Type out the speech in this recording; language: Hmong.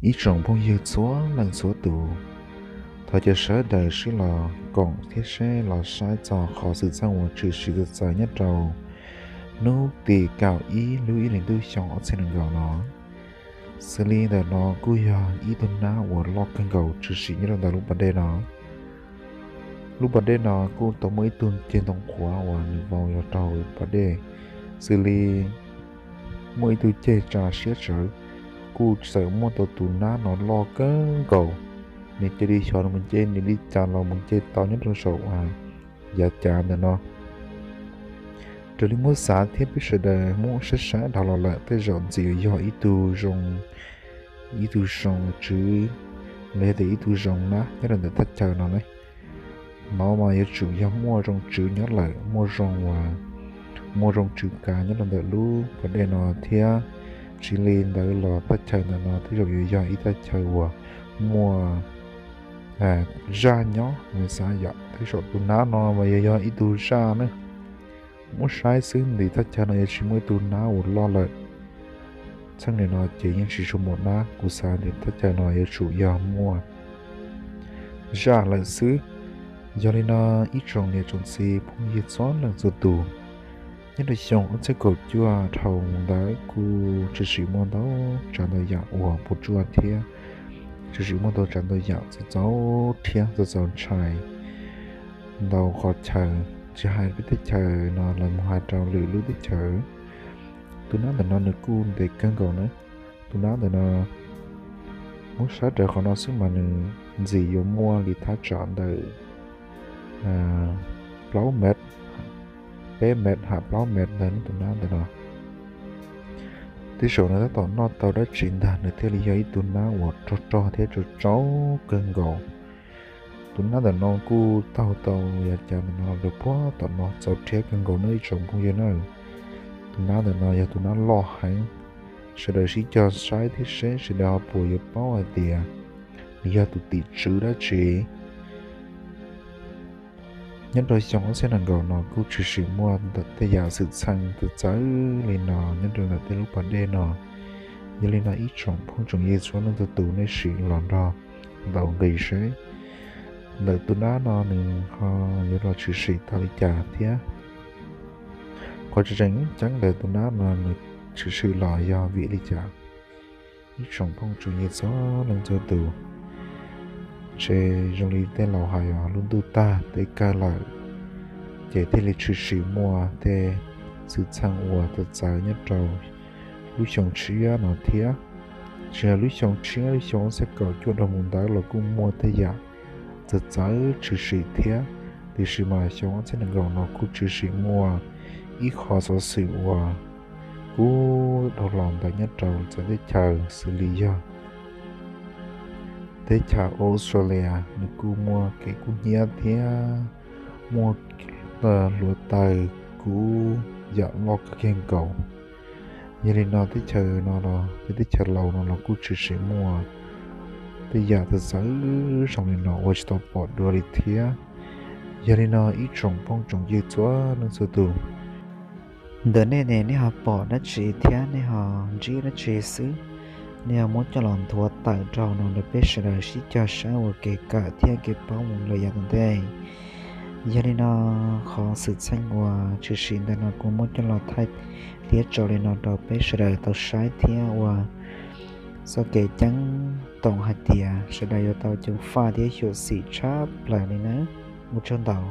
Ib tsoom phooj ywg txhua leej txhua tus, thov caw sawv daws sib los koom thiab seb los saib txog qhov xwm txheej uas tshwm sim txawv txawv nyob rau hnub tim kaum ib lub ib hlis ntuj xyoo ob txhiab nees nkaum no. Xws li ntawm no kuj yog ib tug nab uas loj kawg nkaus tshwm sim nyob rau ntawm lub pas dej no. Lub pas dej no kuj tau muaj ib tug ceg ntoo qhuav uas nws vau los rau pas dej, xws li muaj ib tug ceg tsa siab tsawv, kuj txawm muaj tau tus nab no loj kawg nkaus. Nws cia li xyov nws mus nce, nws li cas los mus nce tau nyob rau saum yav cav ntawm no. Raws li muab xav thiab peb sawv daws muab saib saib dhau los lawm, tej zaum ntxim yuav yog ib tug zoo, ib tug zoo tswv, los yog tias ib tug zoo nab nyob rau ntawm thaj chaw no ne. No mas yuav tsum yog muaj zoo tswv nyob lawm, muaj zoo, muaj zoo tswv kav nyob rau ntawm lub pas dej no thiab. Tsis li ntawd los thaj chaw ntawm no tej zaum yuav yog ib thaj chaw uas muaj zaj nyob, nws xav yom. Tej zaum tus nab no mas yuav yog ib tug zaj ne. Muab saib xwb nti thaj chaw no yuav tsis muaj ib tug nab uas loj lawm. Txheej nim no ces yeej tsis tshua muaj nab, kuv xav nti thaj chaw no yuav tsum yog muaj zaj lawm xwb. Yog li no, ib tsoom niam tsoom txiv phooj ywg txhua leej txhua tus, nyob rau xyoo ob txhiab kaum cuaj dhau ntawd kuj tshwm sim muaj ntau tsav ntau yam uas puas tsuaj thiab tshwm sim muaj ntau tsav ntau yam txaus txaus rhiab txaus txaus ntshai ntau qhov chaw, tsis hais peb teb chaws no los mus hais rau lwm lub teb chaws. Tus nab ntawm no nws kuj ntev kawg nkaus na. Tus nab ntawm no, muab saib raws qhov no xwb mas nws ntxim yuav muaj li thaj tsam ntawm plaub mev, peb mev ham plaub mev ntawd ne. Tus nab ntawm no, tej zaum nws tab tom noj tau dab tsi ntag nws thiaj li yog ib tug nab uas rog rog thiab tsaus tsaus kawg nkaus. Tus nab ntawm no kuj taug tau yav cav ntawm no rau puag tom no, txaus rhiab kawg nkaus nawb ib tsoom phooj ywg na. Tus nab ntawm no yog tus nab loj heev, sawv daws sib cog saib thiab seb sawv daws ho puas yuav paub hais tias nws yog tus tim tswv dab tsi. Nyob rau xyoo ob txhiab nees nkaum no kuj tshwm sim muaj ntawm tej yam xwm txheej txawv txawv li no nyob rau ntawm tej lub pas dej no. Yog li no ib tsoom phooj tsoom ywg txhua leej txhua tus nej sim los nrog ntaus nqi seb ntawm tus nab no nws ho yuav los tshwm sim tau li cas thiab qhov tseem ceeb ntawm tus nab no nws tshwm sim los yog vim li cas. Ib tsoom phooj tsoom ywg txhua leej txhua tus, ces zoo li tej laus hais os, lub ntuj tag teb kawg lawm, ces thiaj li tshwm sim muaj tej xwm txheej uas txawv txawv nyob rau lub xyoo tshiab no thiab. Tsis hais lub xyoo tshiab, lub xyoo ob txhiab kaum cuaj dhau mus ntawd los kuj muaj tej yam txawv txawv tshwm sim thiab, tiam sis mas xyoo ob txhiab nees nkaum no kuj tshwm sim muaj ib qho xov xwm uas kub dhau los ntawd nyob rau txawv teb chaws xws li yog teb chaws Australia nws kuj muaj kev kub hnyiab thiab muaj hluav taws kub yam loj kawg nkaus. Yog li no teb chaws no los tej teb chaws laus no los kuj tshwm sim muaj tej yam txawv txawv zoo li no uas tsis tau pom dua li thiab. Yog li no ib tsoom phooj tsoom ywg txhua leej txhua tus, ntawm nej ne, nej ho pom dab tsi thiab nej ho ntsib dab tsi xwb, nej ho muab coj los nthuav tawm rau no rau peb sawv daws sib cog saib ua kev kawm thiab kev paub mus lawm yav tom ntej. Yog li no qhov xwm txheej uas tshwm sim ntawm no kuv muab coj los thaij thiab tso li no rau peb sawv daws tau saib thiab ua txoj kev ceeb toom hais tias sawv daws yuav tau ceev faj thiab xyuam xim tshaj plaws li nawb. Ua tsaug ntau.